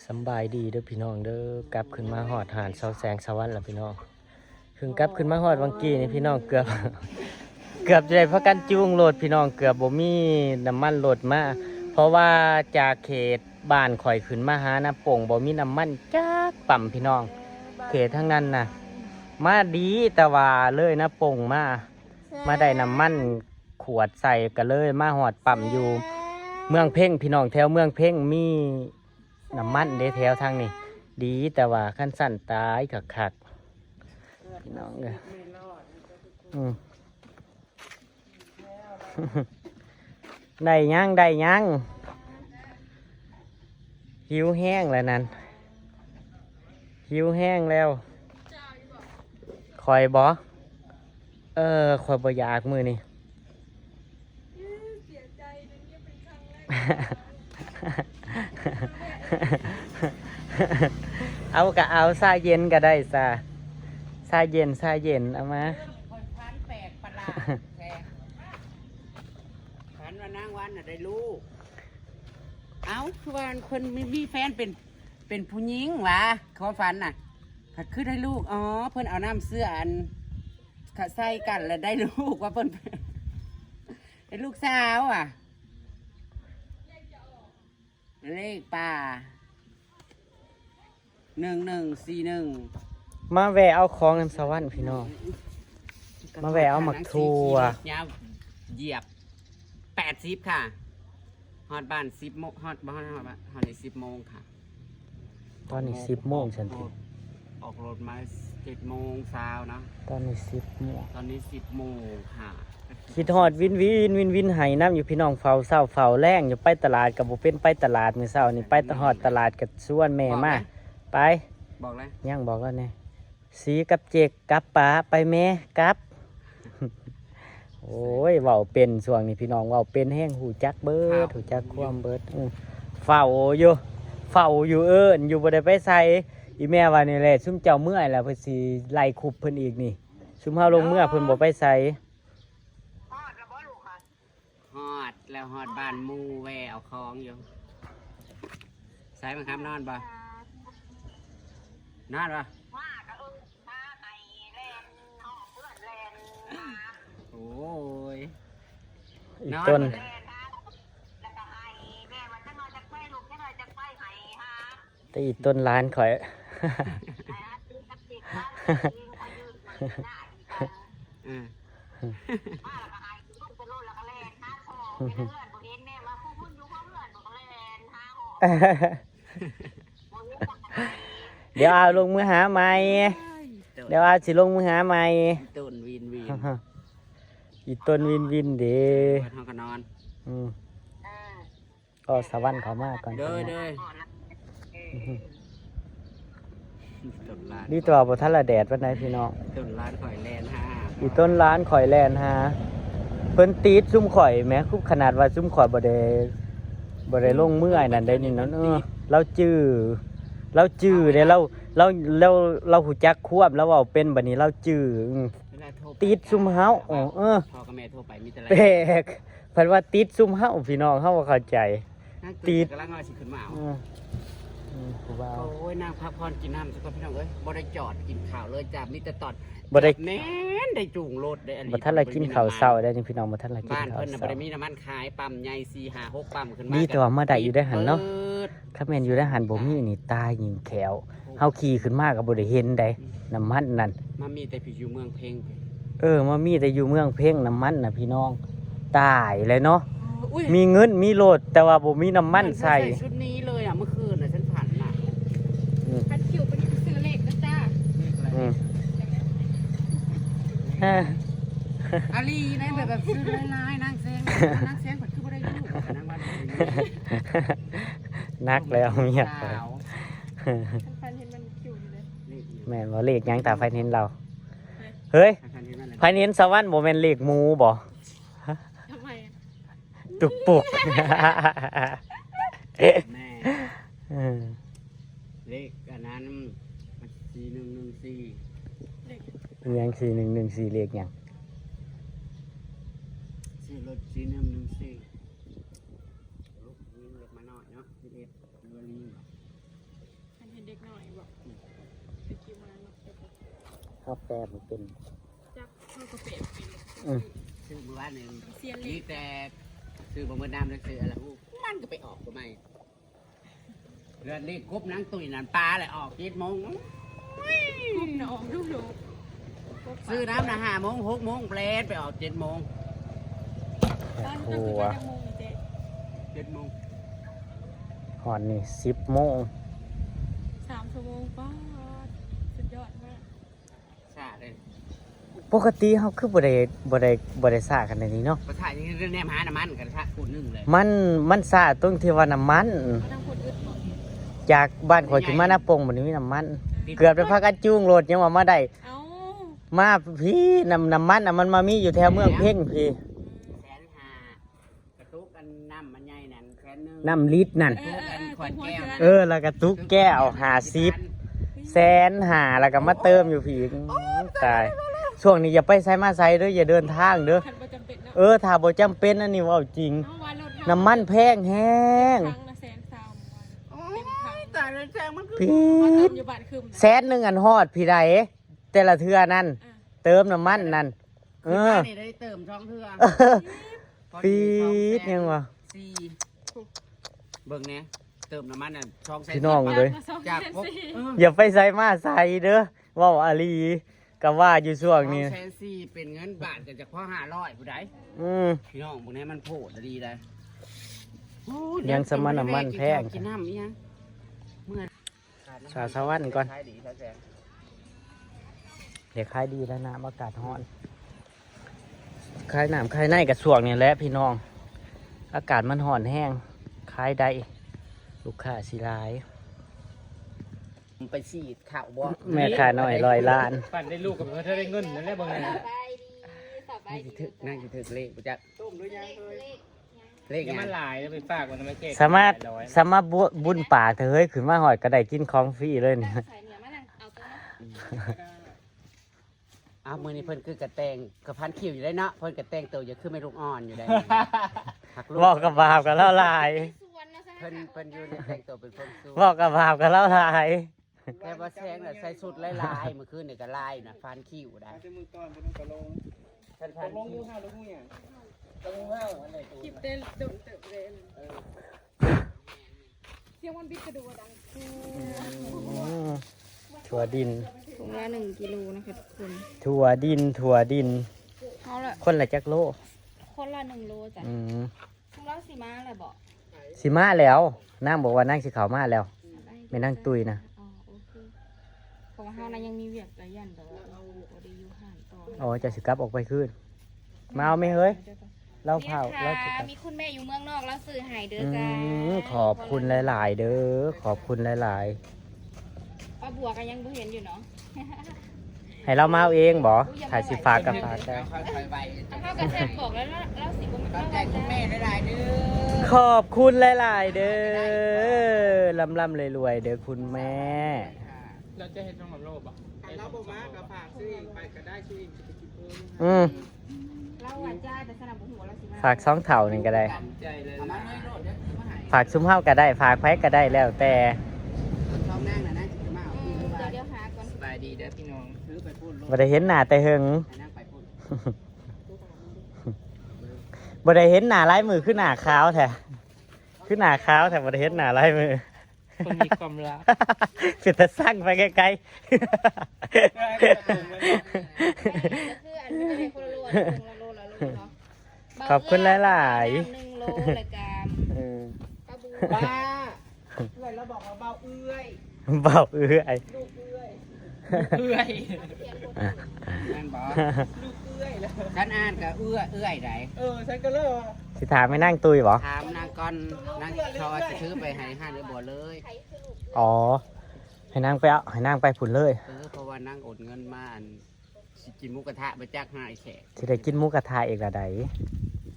ສຳບາຍດີເດີພີ່ນ້ອງເດີ ກັບຂຶ້ນມາຮອດຫາດເຊົາແສງສະຫວັນແລ້ວພີ່ນ້ອງ. ເພິ່ງກັບຂຶ້ນມາຮອດຫວ່າງກີ້ນີ້ພີ່ນ້ອງ ເກືອບ ເກືອບຈະໄດ້ພາກັນຈູງລົດພີ່ນ້ອງ ເກືອບບໍ່ມີນ້ຳມັນລົດມາ ເພາະວ່າຈາກເຂດບ້ານຂ້ອຍຂຶ້ນມາຫານາປົງ ບໍ່ມີນ້ຳມັນຈັກປ້ຳພີ່ນ້ອງ ເຂດທາງນັ້ນນະ. ມາດີແຕ່ວ່າເລີຍນາປົງມາ ມາໄດ້ນ້ຳມັນຂວດໃສ່ ກະເລີຍມາຮອດປ້ຳຢູ່ເມືອງເພັງພີ່ນ້ອງ ແຖວເມືອງເພັງມີ ນ້ຳມັນເດ້ແຖວທາງນີ້ ດີແຕ່ວ່າຄັນຊັ້ນຕາຍຄັກໆ ພີ່ນ້ອງເອີຍ. ອືມ ໄດ້ຍັງ ໄດ້ຍັງ ຫິວແຮງແລ້ວນັ້ນ ຫິວແຮງແລ້ວ. ຂ້ອຍບໍ? ເອີ ຂ້ອຍບໍ່ຢາກມື້ນີ້. ເອົາກະເອົາ ຊາເຢັນກະໄດ້ຊາ ຊາເຢັນ ຊາເຢັນ ເອົາມາ. ຂ້ອຍຝັນແປກປະຫຼາດແທ້ ຝັນວ່ານາງວັນນະໄດ້ລູກ. ເອົ້າ ຄືວ່າເພິ່ນມີ ມີແຟນເປັນ ເປັນຜູ້ຍິງຫວາ ຄວາມຝັນນະ ພັດຄືໄດ້ລູກ. ອໍ ເພິ່ນເອົານ້ຳເຊື້ອອັນ ເຂົ້າໃສ່ກັນແລ້ວໄດ້ລູກ ວ່າເພິ່ນ ເປັນລູກສາວຫວາ. ເລກປ່າ ໜຶ່ງໜຶ່ງສີ່ໜຶ່ງ. ມາແວ່ເອົາຂອງນຳສະຫວັນພີ່ນ້ອງ ມາແວ່ເອົາໝາກຖົ່ວ. ຂີ່ລົດຍາວຢຽບແປດສິບຄ່ະ ຮອດບ້ານສິບໂມງ ຮອດ ບໍ່ຮອດ ຮອດ ຮອດນີ້ສິບໂມງຄ່ະ. ຕອນນີ້ສິບໂມງຊັ້ນຕິ ອອກລົດມາເຈັດໂມງຊາວເນາະ ຕອນນີ້ສິບໂມງ ຕອນນີ້ສິບໂມງຄ່ະ. ຄິດຮອດວິນວິນ ວິນວິນໄຫ້ນຳຢູ່ພີ່ນ້ອງ ເຝົ້າເຊົ້າເຝົ້າແລງຢູ່ ໄປຕະຫຼາດກະບໍ່ເປັນ ໄປຕະຫຼາດມື້ເຊົ້ານີ້ ໄປຮອດຕະຫຼາດກະຊວນແມ່ມາ ໄປ. ບອກແລ້ວ ຍັງບອກແລ້ວແນ່ ສີກັບເຈັກກັບປາ ໄປແມ່ກັບ. ໂອ້ຍ ເວົ້າເປັນ ຊ່ວງນີ້ພີ່ນ້ອງເວົ້າເປັນແຮງ ຮູ້ຈັກເບີດ ຮູ້ຈັກຄວາມເບີດ. ເຝົ້າຢູ່ ເຝົ້າຢູ່ ເອີ້ນຢູ່ ບໍ່ໄດ້ໄປໃສ. ອີແມ່ວ່ານີ້ແຫຼະ ຊຸມເຈົ້າເມືອຍແລ້ວ ເພິ່ນຊິໄລ່ຄຸບເພິ່ນອີກນີ້ ຊຸມເຮົາລົງເມືອເພິ່ນບໍ່ໄປໃສ. ຮອດແລ້ວບໍ່ລູກ? ຮອດແລ້ວ ຮອດບ້ານໝູ່ ແວ່ເອົາຂອງຢູ່. ໃສບັງຄຳນອນບໍ່? ນອນບໍ່? ມາກະເອີ້ນ ມາໄປແລ່ນຮອບເພື່ອນແລ່ນຫາ. ໂອ້ຍ ອີກຕົ້ນ ແລ່ນຫາ ແລ້ວກະໄຫ້ ແມ່ວ່າຈັກໜ່ອຍຈັກໄປລູກ ຈັກໜ່ອຍຈັກໄປ ໄຫ້ຫາ. ແຕ່ອີຕົນຫຼານຂ້ອຍ ດຽວອາວລົງມືຫາໃໝ່ ດຽວອາວຊິລົງມືຫາໃໝ່. ອີຕົນວິນວິນເດ້ ເຮົາກະນອນ ອືມ. ກໍສະຫວັນເຂົ້າມາກ່ອນ ໂດຍ ໂດຍ ຕົ້ນຫຼານ ດີແຕ່ວ່າບໍ່ທັນລະແດດປານໃດພີ່ນ້ອງ. ຕົ້ນຫຼານຂ້ອຍແລ່ນຫາ ອີຕົ້ນຫຼານຂ້ອຍແລ່ນຫາ ເພິ່ນຕິດຊຸມຂ້ອຍແໝ ຄືຂະໜາດວ່າຊຸມຂ້ອຍບໍ່ໄດ້ ບໍ່ໄດ້ລົງເມືອນັ້ນໄດ໋ນີ້. ເອີ ລາວຈື່ ລາວຈື່ເດ້ ລາວ ລາວ ລາວ ລາວຮູ້ຈັກຄວາມ ລາວເວົ້າເປັນ ບາດນີ້ລາວຈື່ ຕິດຊຸມເຮົາ. ເອີ ພໍ່ກັບແມ່ໂທໄປມີແຕ່ ແປກ ເພິ່ນວ່າຕິດຊຸມເຮົາ ພີ່ນ້ອງເຮົາບໍ່ເຂົ້າໃຈ ຕິດ ກຳລັງວ່າຊິຂຶ້ນມາເອົາ. ອືມ ອືມ ຜູ້ບ່າວ ໂອ້ຍ ນາງພັກຜ່ອນກິນນ້ຳຊະກ່ອນພີ່ນ້ອງເອີຍ ບໍ່ໄດ້ຈອດກິນເຂົ້າເລີຍຈ້າ ມີແຕ່ຕອນ ບໍ່ໄດ້ ແມ່ນໄດ້ຈູງລົດໄດ້ອັນນີ້ ບໍ່ທັນລະກິນເຂົ້າເຊົ້າໄດ໋ນີ້ພີ່ນ້ອງ ບໍ່ທັນລະກິນເຂົ້າເຊົ້າ. ບ້ານເພິ່ນນະບໍ່ໄດ້ມີນ້ຳມັນຂາຍ ປ້ຳໃຫຍ່ສີ່ຫ້າຫົກປ້ຳຂຶ້ນມາ ດີແຕ່ວ່າມາໄດ້ຢູ່ໄດ໋ຫັ້ນເນາະ. ຄັນແມ່ນຢູ່ໃນຫັ້ນບໍ່ມີນີ້ ຕາຍຍິງແຂວ ເຮົາຂີ່ຂຶ້ນມາກໍບໍ່ໄດ້ເຫັນໃດ໋ ອືມ ນ້ຳມັນນັ້ນ ມາມີແຕ່ຢູ່ເມືອງເພັງ. ເອີ ມາມີແຕ່ຢູ່ເມືອງເພັງ ນ້ຳມັນນະພີ່ນ້ອງ ຕາຍແລ້ວເນາະ. ອຸ້ຍ ມີເງິນມີລົດ ແຕ່ວ່າບໍ່ມີນ້ຳມັນໃສ່ ໃສ່ຊຸດນີ້ເລີຍອະ ເມື່ອຄືນນະ ຊັ້ນຝັນນະ. ອືມ ຄັນຄິວໄປຊື້ເລກນະຈ້າ. ອືມ ອາລີໄດ໋ ແບບ ແບບຊື້ຫຼາຍໆ ນາງແຊງ ນາງແຊງເພິ່ນຄືບໍ່ໄດ້ຢູ່ ນາງວ່າ ໜັກແລ້ວ ງຽບ. ແມ່ນບໍ່? ເລກຫຍັງ ຕາໄຟເຫັນລາວ? ເຮີ້ຍ ໄຟເຫັນສະຫວັນ ບໍ່ແມ່ນເລກໝູບໍ່? ທຳໄມ? ຕຸກປຸກ ແມ່ນ ເອີ ເລກອັນນັ້ນ ສີ່ໜຶ່ງໜຶ່ງສີ່. ອີຫຍັງ ສີ່ໜຶ່ງໜຶ່ງສີ່ ເລກຫຍັງ? ຊື້ລົດ ສີ່ໜຶ່ງໜຶ່ງສີ່ ລູກຍິງລົດມານ້ອຍເນາະ. สิบเอ็ด หรือว่ามี อันเห็นเด็กน้อยบ่ ตะกี้มาเนาะ เฮาแปลบ่เป็น จัก เฮาก็แปลบ่เป็น อืม ซื้อมื้อวานนี่ เสียเลข มีแต่ซื้อบ่หมดน้ำเลย ซื้ออะไรฮู้ มันก็ไปออกตัวใหม่ เดือนนี้กบนางตุ้ยนั่นปลาเลยออกเจ็ดโมง กบน่ะออกดุๆ ซื้อน้ำนะห้าโมง หกโมง แปลนไปออกเจ็ดโมง ตอนกลางคืนมาจักโมงนี่เจ๊ เจ็ดโมง ฮอดนี่สิบโมง สามชั่วโมง ป๊าด สุดยอดมาก ช้าเลย ปกติเฮาคือบ่ได้ บ่ได้ บ่ได้ช้าขนาดนี้เนาะ บ่ช้า ยังแนมหาน้ำมันกันช้าขวดหนึ่งเลย มัน มันช้าตรงที่ว่าน้ำมัน เอาทางคนอึดบ่ จากบ้านข่อยขึ้นมานาโป่งบ่ได้มีน้ำมัน เกือบได้พากันจูงรถยังว่ามาได้ เอ้า มาพี้ น้ำ น้ำมันน่ะมันมามีอยู่แถวเมืองเพ็งพี้ แสนห้า กระตุกอันน้ำมันใหญ่นั่นแสนหนึ่ง น้ำลิตรนั่น เออ เออ เออ ขวดแก้ว เออ แล้วกระตุกแก้วห้าสิบ แสนห้า แล้วก็มาเติมอยู่พี้อีก ตาย ช่วงนี้อย่าไปไสมาไสเด้อ อย่าเดินทางเด้อ คันบ่จำเป็นเนาะ เออ ถ้าบ่จำเป็น อันนี้เว้าจริง เอาว่ารถเฮา น้ำมันแพงแฮง เต็มถังนะแสนสาม โอ้ย เต็มถัง ตายแล้ว แสนมันคือ พี้ มาเติมอยู่บ้านคืน แสนหนึ่งอันฮอดพี้ใด แต่ละเทื่อนั่น อ่ะ เติมน้ำมันนั่น เออ นี่ได้เติมสองเทื่อ ปี๊ดยังวะ สี่ เบิ่งแหน่ เติมน้ำมันน่ะ สองแสน พี่น้องเอ้ย จาก สองแสนสี่ เออ อย่าไปไสมาไสเด้อ เว้าอีหลี ก็ว่าอยู่ช่วงนี้ สองแสนสี่ เป็นเงินบาทก็จะพอห้าร้อย ผู้ใด อืม พี่น้องพวกนี้มันโพดอีหลีได้ โอ้ย ยังสมันน้ำมันแพง กินน้ำอีหยัง เมื่อ สาสะหวันก่อน ขายดี ขายแพง เดี๋ยวขายดีแล้ว น้ำอากาศร้อน ขายน้ำขายในกะช่วงนี้แหละพี่น้อง อากาศมันร้อนแฮง ขายได้ ลูกค้าสิหลาย ไปสีดข้าวบ่ แม่ค้าน้อยร้อยล้าน ปั่นได้ลูกก็บ่ได้เงินนั่นแหละ บ่แม่น สบายดี สบายดี นั่งสิถืก นั่งสิถืกเลขบ่จัก ต้มหรือยังเฮ้ย เลขหยัง เดี๋ยวมันหลายแล้วไปฝากมัน มันแจก สามารถ หลายร้อย สามารถบุ บุญปากเถอะเฮ้ย ขึ้นมาฮอดก็ได้กินของฟรีเลยนี่ ใส่เนี่ยมานั่งเอาตัวนั้น อ้าว มื้อนี้เพิ่นคือกะแต่ง กะพันคิ้วอยู่ได้เนาะ เพิ่นกะแต่งตัวอยู่คือแม่ลูกอ่อนอยู่ได้ หักลูก เว้ากะบาปกับลาวหลาย สวนนะ เพิ่น เพิ่นอยู่ในแต่งตัวเป็นคนสวย เว้ากะบาปกับลาวหลาย แต่ว่าแสงน่ะใส่ชุดลายๆ มื้อคืนนี่ก็ลายน่ะ พันคิ้วได้ แต่มื้อก่อนเพิ่นก็ลง ฉัน ตกลงอยู่ห้าหรือหยัง ตกลงห้าอันใดตัว คลิปเต้นโดนเติบเลย เออ เสียงมันบิดกระดูกดัง อืม ถั่วดิน ถุงละหนึ่งกิโลนะคะทุกคน ถั่วดิน ถั่วดิน เอาละ คนละจักโล คนละหนึ่งโลจ้ะ อืม ซุมลาวสิมาแล้วบ่ สิมาแล้ว นางบอกว่านางสิเข้ามาแล้ว แม่นางตุ้ยนะ อ๋อ โอเค เพราะว่าเฮานะยังมีเวียกหลายอย่าง แต่ว่าเฮาบ่ได้อยู่ห้านต่อ อ๋อ เจ้าสิกลับออกไปคืน มาเอาแม่เฮ้ย ลาวเผา นี่ค่ะ ลาวสิกลับ มีคุณแม่อยู่เมืองนอก ลาวซื้อให้เด้อจ้า อืม ขอบคุณหลายๆ เด้อ ขอบคุณหลายๆ ป้าบัวก็ยังบ่เห็นอยู่เนาะ ให้ลาวมาเอาเองบ่ อุ๊ย อย่ามา ถ้าสิฝากก็ฝากได้ เอาค่อยๆ ไป เฮาก็แซ่บบอกแล้ว ลาว ลาวสิบ่มา ขอบใจคุณแม่หลายๆ เด้อ ขอบคุณหลายๆ เด้อ ร่ำๆ รวยๆ เด้อคุณแม่ ลาวจะเฮ็ดน้องโลบ่ ถ้าลาวบ่มาก็ฝากซื้อเองไปก็ได้ ซื้อเองสิไปกินเพิ่ม อืม ลาวว่าจ้า แต่สนับบ่ฮู้ว่าลาวสิมา ฝากสองเฒ่านี่ก็ได้ เอามาเลยโลด เดี๋ยวซื้อมาให้ ฝากซุมเฮาก็ได้ ฝากไผก็ได้ แล้วแต่ เอาสองนางน่ะนะ สิมาเอา อืม เดี๋ยว เดี๋ยวหาก่อน สบายดีเด้อพี่น้อง ถือไปพูดโลด บ่ได้เห็นหน้าแต่เฮิง ให้นางไปพูด บ่ได้เห็นหน้าหลายมื้อ คือหน้าขาวแท้ คือหน้าขาวแท้ บ่ได้เห็นหน้าหลายมื้อ คนมีความลับ เป็นตาสั่งไปไกลๆ ก็คืออันนี้ให้คนละโล อันนี้คนละโล ละโลเนาะ ขอบคุณหลายๆ หนึ่งโล แล้วก็ เออ ปลาบู บ้า เอื้อย แล้วบอกว่าเบาเอื้อย เบาเอื้อย ลูกเอื้อย เอื้อย แม่นบ่ ลูกเอื้อยแล้ว ฉันอ่านก็เอื้อ เอื้อยใด เออ ฉันก็เลยว่า สิถามแม่นางตุ้ยบ่ ถามนางก่อน นางทอสิถือไปให้ห้าหรือบ่เลย อ๋อ ให้นางไปเอา ให้นางไปพุ้นเลย เออ เพราะว่านางโอนเงินมา อัน สิกินหมูกระทะไปจักหาไอ้แขก สิได้กินหมูกระทะอีกละใด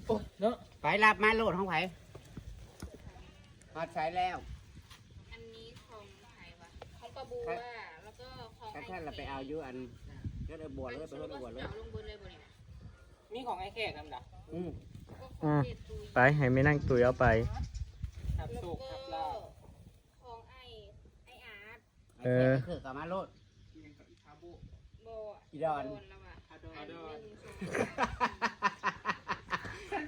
โอ๊ย เนาะ ไปรับมาโลดของไผ ฮอดไสแล้ว อันนี้ของไผวะ ของปลาบูอะ แล้วก็ของไอ้แขก คันละไปเอาอยู่อัน เฮือนไอ้บัวเลย ไปเฮือนไอ้บัวเลย ลงบนเลยบ่นี่นะ มีของไอ้แขกนำดะ อืม อ่ะ ไป ให้แม่นางตุ้ยเอาไป รับสุขรับลาภ ເອີ ເອີ ຄືກັບມາໂລດ. ບໍ່ ອີດອນ ໂດນແລ້ວວ່າ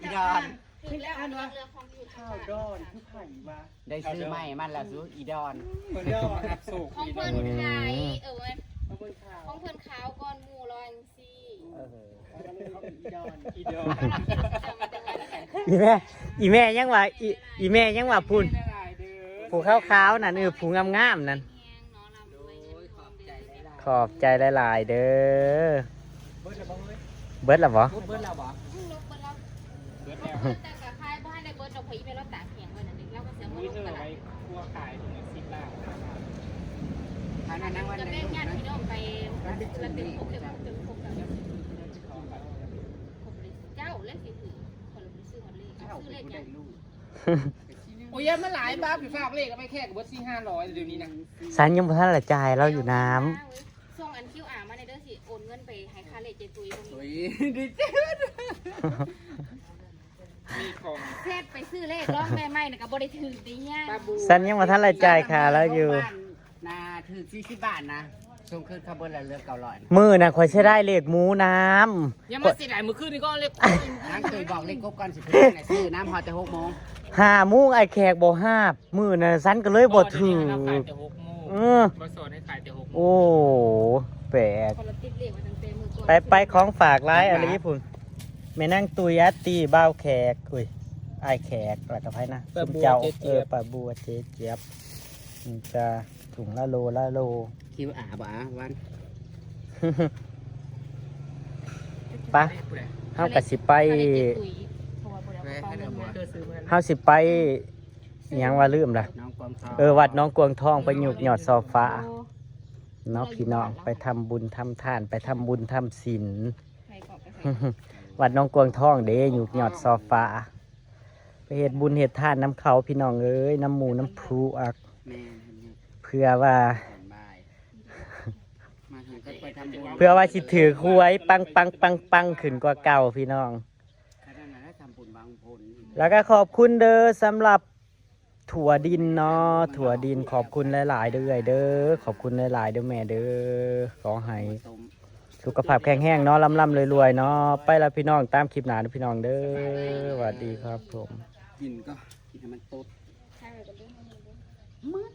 ອີດອນ ຖືກແລ້ວ ອັນນີ້ເລື່ອງຂອງຢູ່ ຂາວດອນ ຄືໃຜວະ? ໄດ້ຊື້ໃໝ່ມັນລະ ຊູ ອີດອນ ເພິ່ນເອີ້ນວ່າຮັບໂຊກ ຂອງເພິ່ນຂາຍ ເອີ ຂອງເພິ່ນຂາຍ ຂອງເພິ່ນຂາວກ່ອນໝູ່ລະ ເອີ ອີດອນ ອີດອນ ອີແມ່ ອີແມ່ຍັງວ່າ ອີ ອີແມ່ຍັງວ່າພຸ້ນ ຜູ້ຂາວໆນັ້ນ ເອີ ຜູ້ງາມໆນັ້ນ ໂດຍ ຂອບໃຈຫຼາຍໆ ຂອບໃຈຫຼາຍໆເດີ. ເບິດແລ້ວບໍ່ເອີຍ? ເບິດແລ້ວບໍ່? ເບິດແລ້ວບໍ່? ເບິດແລ້ວ ເບິດແລ້ວ ແຕ່ກໍຂາຍບໍ່ທັນໄດ້ເບິດດອກ ເພາະອີແມ່ລາວຕາກແຫ້ງໄວ້ນັ້ນເດ້ ລາວກໍຊິເອົາມາລົງຕະຫຼາດ ມີເທື່ອໄວ້ຄົວຂາຍ ສິບລ້ານ ອັນນັ້ນນາງວັນ ກໍແບ່ງຍາດພີ່ນ້ອງໄປ ລະເຕັມຄົກເຕັມຄົກເຕັມຄົກ ເຈົ້າແລະຊິຖືກ ຂ້ອຍລະບໍ່ໄດ້ຊື້ຮອດເລກ ເອົາຊື້ເລກຫຍັງ? ໂອ້ຍ ຢ່າມາຫຼາຍ ບາບ ໄປຝາກເລກ ເອົາໄປແຂກກໍເບິດສີ່ຫ້າຮ້ອຍ ດຽວນີ້ນະ ສັນຍັງບໍ່ທັນລະຈ່າຍລາວຢູ່ນຳ ສົ່ງອັນຄິວອາມາແດ່ເດີ ຊິໂອນເງິນໄປໃຫ້ຄ່າເລກເຈຕຸ້ຍ ໂອ້ຍ ດີເຈ ມີຂອງ ແຊດໄປຊື້ເລກລອງແມ່ໃໝ່ນະ ກໍບໍ່ໄດ້ຖືກເດ້ຍາ ສັນຍັງບໍ່ທັນລະຈ່າຍຄ່າລາວຢູ່ ນາ ຖືກສີ່ສິບບາດນະ ສົ່ງຄືນເຂົາເບິດລະເຫຼືອເກົ້າຮ້ອຍນະ ມື້ນະຂ້ອຍເສຍດາຍເລກໝູນຳ ຢ່າມາເສຍດາຍ ມື້ຄືນນີ້ກໍເລກ ນາງຕຸ້ຍບອກເລກກົບກ່ອນຊິຖືກນະ ຊື້ນຳຮອດແຕ່ຫົກໂມງ ຫ້າໂມງອ້າຍແຂກບໍ່ຮາບ ມື້ນະສັນກໍເລີຍບໍ່ຖືກ ເອີ ບໍ່ສອນໃຫ້ຂາຍແຕ່ຫົກໂມງ ໂອ້ ແປກ ໄປໆ ຂອງຝາກຫຼາຍອີ່ຫຼີພຸ້ນ ແມ່ນາງຕຸ້ຍ ອາຕີ ບ່າວແຂກ ອຸ້ຍ ອ້າຍແຂກ ແລ້ວກໍໃຜນະ ຊຸມເຈົ້າ ເອີ ປ້າບົວ ເຈຈຽບ ນີ້ກະ ຖົງລະໂລລະໂລ ຄິວອາບໍ່ອາວັນ ປະ ເຮົາກະຊິໄປ ເຮົາຊິໄປ ຫຍັງວ່າລືມລະ ໜອງກວາງທອງ ເອີ ວັດໜອງກວາງທອງ ໄປຍົກຍອດຊໍຟ້າເນາະພີ່ນ້ອງ ໄປທຳບຸນທຳທານ ໄປທຳບຸນທຳສິນ ວັດໜອງກວາງທອງເດ້ ຍົກຍອດຊໍຟ້າ ໄປເຮັດບຸນເຮັດທານນຳເຂົາພີ່ນ້ອງເອີຍ ນຳໝູ່ນຳພວກ ແມ່ນ ເພື່ອວ່າ ມາເຖິງກໍໄປທຳບຸນ ເພື່ອວ່າຊິຖືກຫວຍປັງໆໆໆ ຂຶ້ນກວ່າເກົ່າພີ່ນ້ອງ ຂະໜາດນັ້ນແຫຼະ ທຳບຸນຫວັງຜົນ ແລ້ວກໍຂອບຄຸນເດີ ສຳລັບຖົ່ວດິນເນາະ ຖົ່ວດິນ ຂອບຄຸນຫຼາຍໆເດີເອື້ອຍເດີ ຂອບຄຸນຫຼາຍໆເດີແມ່ເດີ ຂໍໃຫ້ສຸຂະພາບແຂງແຮງເນາະ ລ່ຳໆລວຍໆເນາະ ໄປລະພີ່ນ້ອງ ຕາມຄລິບໜ້າເດີພີ່ນ້ອງເດີ ສະຫວັດດີຄັບຜົມ ກິນກໍກິນໃຫ້ມັນຕົດ ໝົດ